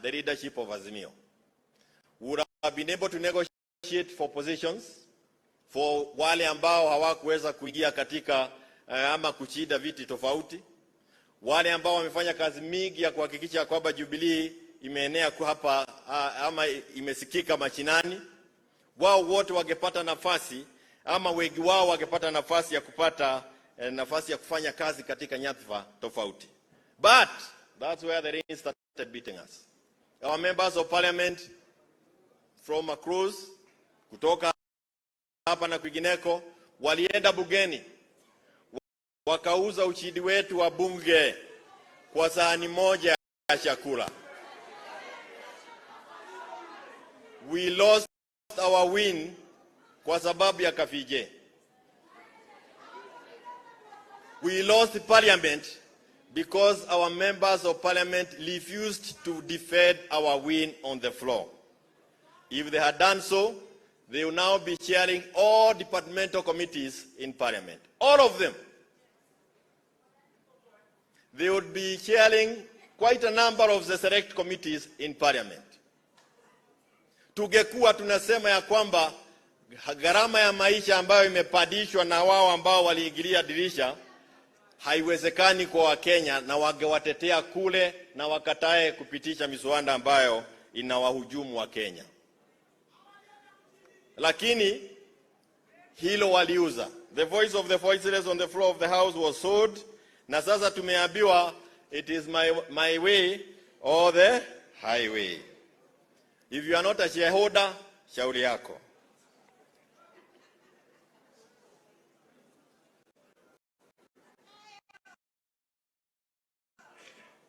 the leadership of Azimio. We would have been able to negotiate for positions for wale ambao hawakuweza kuingia katika ama kushinda viti tofauti, wale ambao wamefanya kazi mingi ya kuhakikisha kwamba Jubilee imeenea kwa hapa ama imesikika mashinani, wao wote wangepata nafasi ama wengi wao wangepata nafasi ya kupata nafasi ya kufanya kazi katika nyadhifa tofauti. But that's where the rain started beating us. Our members of parliament from across, kutoka hapa na kwingineko, walienda bungeni wakauza ushindi wetu wa bunge kwa sahani moja ya chakula. We lost our win kwa sababu ya Kafije. We lost parliament because our members of parliament refused to defend our win on the floor. If they had done so, they will now be chairing all departmental committees in parliament. All of them. They would be chairing quite a number of the select committees in parliament. Tungekuwa tunasema ya kwamba gharama ya maisha ambayo imepandishwa na wao ambao waliingilia dirisha haiwezekani kwa Wakenya, na wangewatetea kule na wakatae kupitisha miswada ambayo inawahujumu Wakenya, lakini hilo waliuza. The voice of the voiceless on the floor of the house was sold, na sasa tumeambiwa it is my way or the highway. If you are not a shareholder, shauri yako.